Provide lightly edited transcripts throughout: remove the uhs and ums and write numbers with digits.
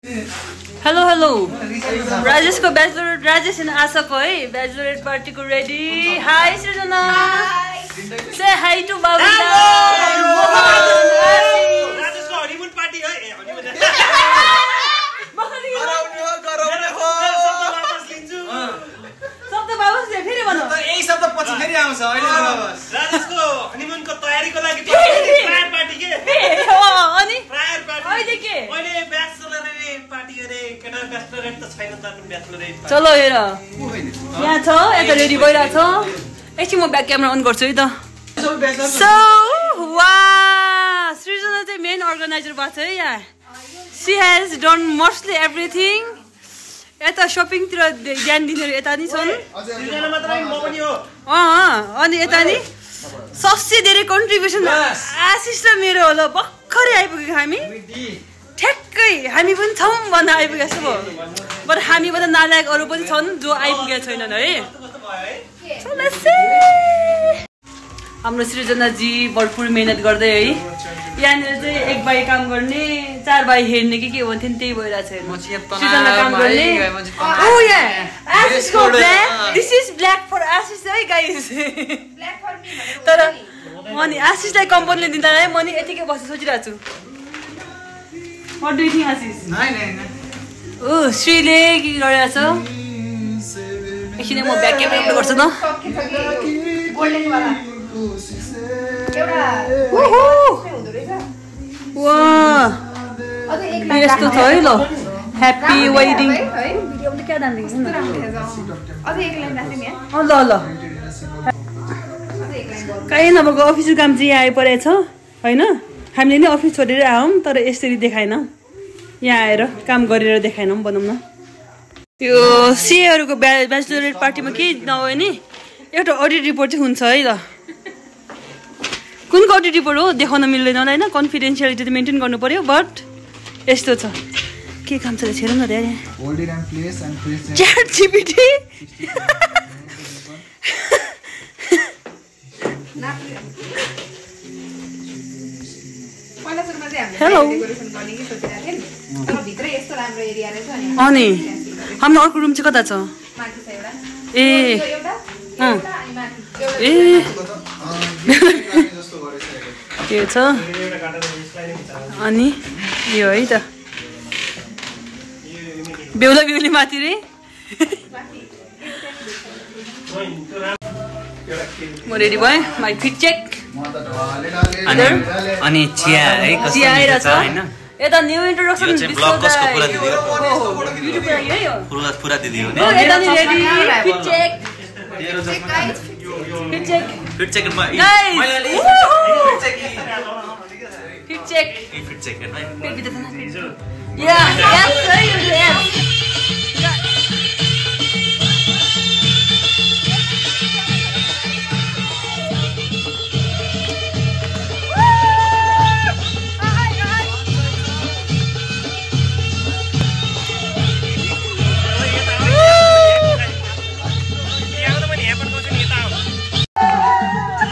Hello, hello. Rajesh ko bachelorette, Rajesh and Asa ko bachelorette party ko ready. Hi, Srijana. Hi. Say hi to Babila. Rajesh ko honeymoon party hai. Rajesh को honeymoon को तयारी को लागि prior party के अनि prior party अहिले के मैले ब्याचलरेट पार्टी गरे केटा ब्याचलरेट त छैन त ब्याचलरेट चलो हेर यहाँ छ यता रेडी भइरा छ एकछिन म ब्याक क्यामेरा अन गर्छु है त सो वाह सृजना चाहिँ मेन अर्गनाइजर भएको छ है यहाँ she has done mostly everything यता शपिङतिर ध्यान दिनेहरू यता नि छन् अनि यता नि सबसे धेरै कन्ट्रिब्युसन आशिष र मेरो होला भर्खरै आइपुगेको हामी ठ्याक्कै हामी पनि छौँ भन्न आइपुगेको जस्तो भयो बट हामीबाट नालायक अरू पनि छन् जो आइपुगेका छैनन् है हाम्रो सृजनाजी भरपुर मेहनत गर्दै है यहाँनिर चाहिँ एक भाइ काम गर्ने 4 भाइ हेर्ने के भन्थ्यो नि त्यही भइरहेछ सृजना काम गर्ने आशिषको black this is black for Ashish है गाइस तर अनि आशिषलाई कम्पनीले दिँदा म नि यतिकै बसेर सोचिरहेको छु What do you think, Ashish? Oh, श्रीले के गरिरहेछ एकछिन म ब्याक क्यामेरा गर्छु न यस्तो छ है ल ह्याप्पी वेडिङ ल ल कहीँ नभएको अफिसको काम चाहिँ यहाँ आइपरेछ होइन हामीले नै अफिस छोडेर आयौँ तर यसरी देखाएन यहाँ आएर काम गरेर देखाएनौँ भनौँ न त्यो सिएहरूको ब्याचलरेट पार्टीमा केही नभए नि एउटा अडिट रिपोर्ट चाहिँ हुन्छ है ल कुनको अडिट रिपोर्ट हो देखाउन मिल्दैन होला होइन कन्फिडेन्सियलिटी त मेन्टेन गर्नु पर्यो बट यस्तो छ के काम छ हेरौँ न त्यहाँ च्याट जिपिटी हेलो अनि हाम्रो अर्को रुम चाहिँ कता छ ए ए त्यो छ अनि यो है त बेहुला बेहुली माथि रे म रेडी भएँ माई फिट चेक अनि चिया है चिया आइरहेछ होइन यता न्यू इन्ट्रोडक्सन पुरा दिदी हो नि यता नि ready fit check fit check fit check fit check fit check या यस सही हो यस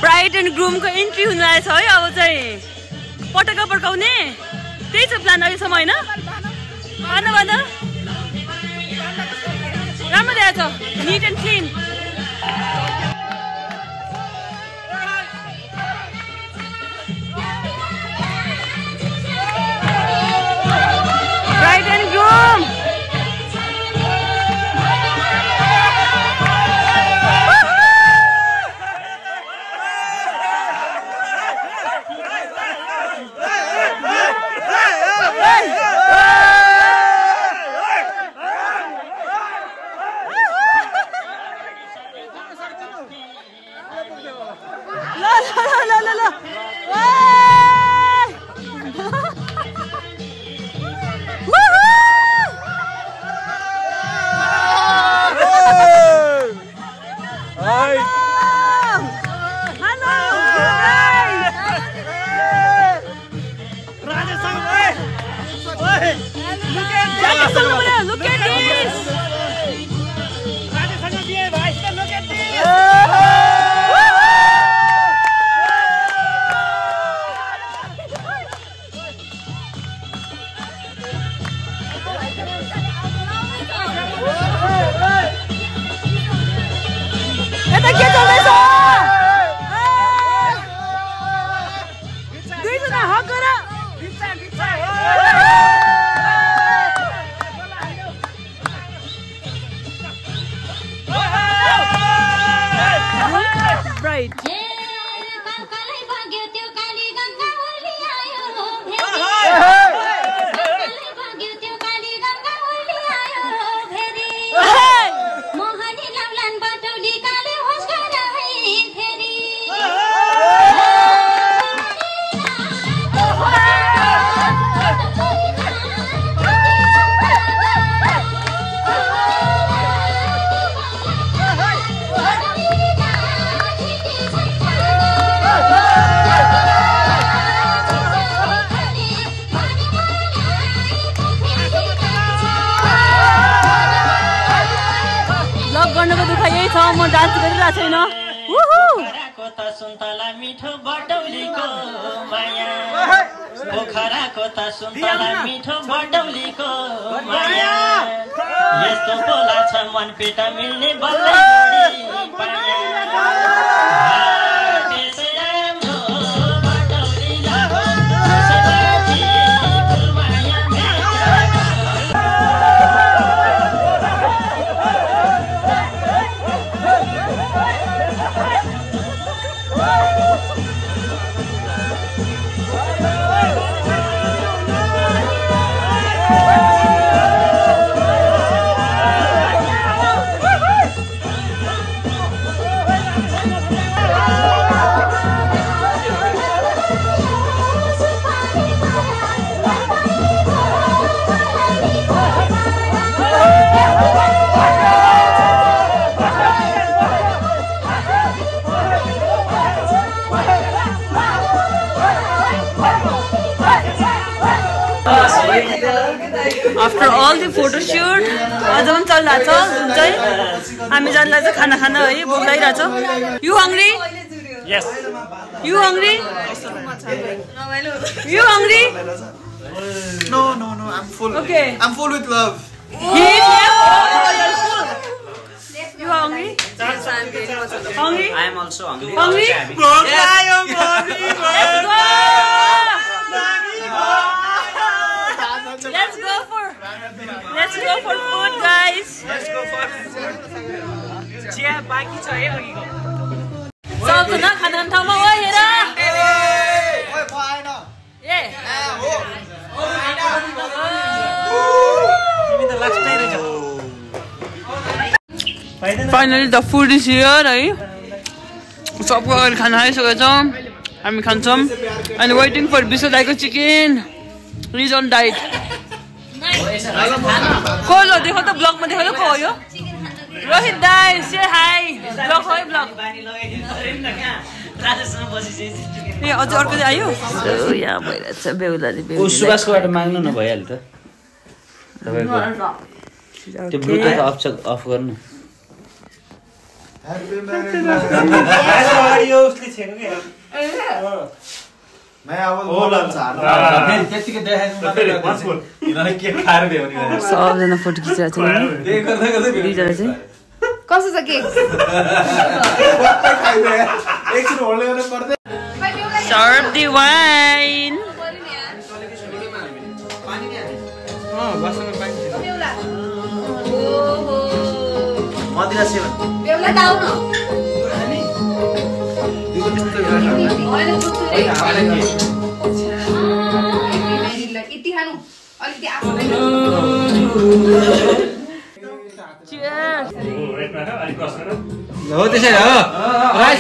ब्राइड एन्ड ग्रुमको इन्ट्री हुन रहेछ है अब चाहिँ पटक्का पड्काउने त्यही छ प्लान अहिलेसम्म होइन भन भन राम्रो देखाएको छ neat and clean bride and groom Look at this! म डान्स गरिरहेको छैन सुन्तला मिठो बटौलीको माया पोखराको त सुन्तला मिठो बटौलीको माया यस्तो बोला छ मन पेट मिल्ने बल्लै After all the photo shoot, आज पनि चलिरहेछ जुन चाहिँ हामी जान्दा चाहिँ खाना खान है भोक लागिरहेछ You hungry? Yes. You hungry? You hungry? No, I'm full. Okay. I'm full with love. You hungry? Hungry? I am also hungry. Hungry? Let's go for food, guys. Let's go for चिया बाँकी छ है अघिको सबजना खाना खाने ठाउँमा हो हेर ए तिमी त लास्टै रहेछ Finally the food is here है सबको अगाडि खाना खाइसकेको छ हामी खान्छौँ and waiting for बिसो दाइको चिकन He's on diet को लो देखो त ब्लग में देखो त को हो यो रोहित दाइ say hi ब्लग हो ब्लग ए अझ अर्को आयो यहाँ भइरहेछ बेहुलाले ओ सुभाषकोबाट माग्नु न भइहाल्यो त तपाईको त्यो ब्लुटुथ अफ गर्नु यो उसले छेको के मैं अब बोला चार त्यतिकै देखाइदिनु इनाले के खाएर भ्यो नि सबजना फोटो खिचिरहेको छ दुईजना चाहिँ कस्तो छ केक एकछिन होल्ड गर्न पर्दै Serve the wine. मदिरा सेवन बेहुला दाउ न यति खानु अलिकति आफूलाई Cheers. हो त्यसै हो राइस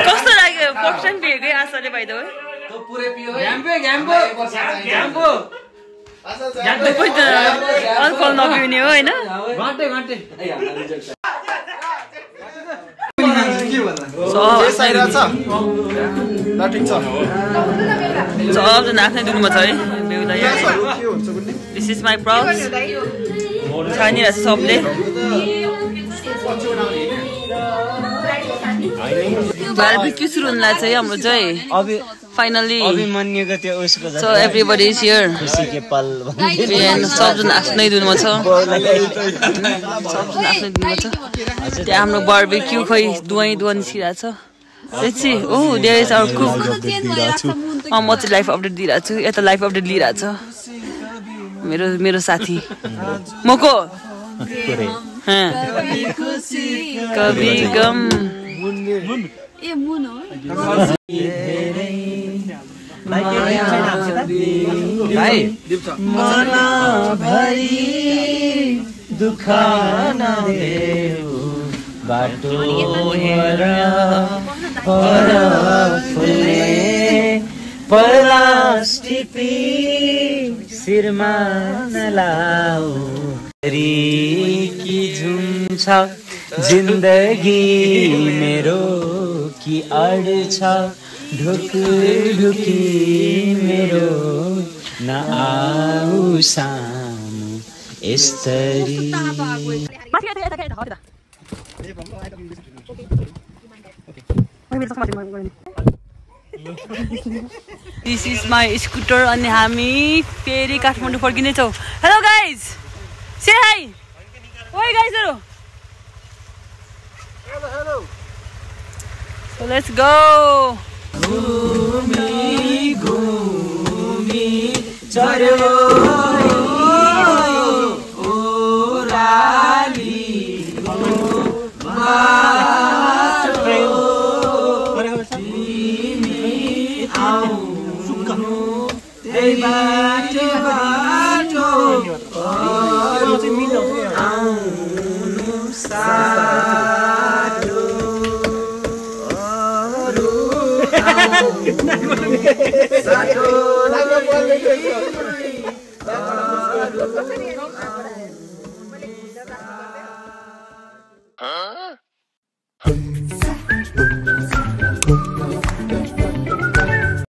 कस्तो लाग्यो फर्स्ट टाइम भेगै आशाले भाइ त हो अल्कोहल नपिउने हो होइन सबजना आफ्नै दुनुमा छ है बेहुला दिस इज माई प्राउड छानिरहेछ सबले बारबेक्यू सुरु हुन लाग्छ है हाम्रो चाहिँ फाइनली अभिमन्युको त्यो उसको सो एभ्रीबडी इज हियर खुसीको पल सबजना आफ्नै दुनुमा छ सबजना आफ्नै दुनुमा छ त्यहाँ हाम्रो बारबेक्यू खै दुवाई निस्किरहेको छ Let's see. Oh, there is our cook. म चाहिँ लाइफ अपडेट दिइरहेको छु यता लाइफ अपडेट लिइरहेको छ मेरो साथी मको कभी गम ए मुन हो दुख नदेऊ बाटो हेर पर फुले पलास्टिपी शिरमा नलाऊ की झुन्छ जिन्दगी मेरो कि अड्छ ढुकी मेरो नआऊ सामु यसरी This is my scooter अनि हामी फेरि Kathmandu फर्किनेछौँ. Hello guys. Say hi. Oi guys. Hello. So let's go. घुमी चर्यो ओराली त्यही बाटो आउनु साटो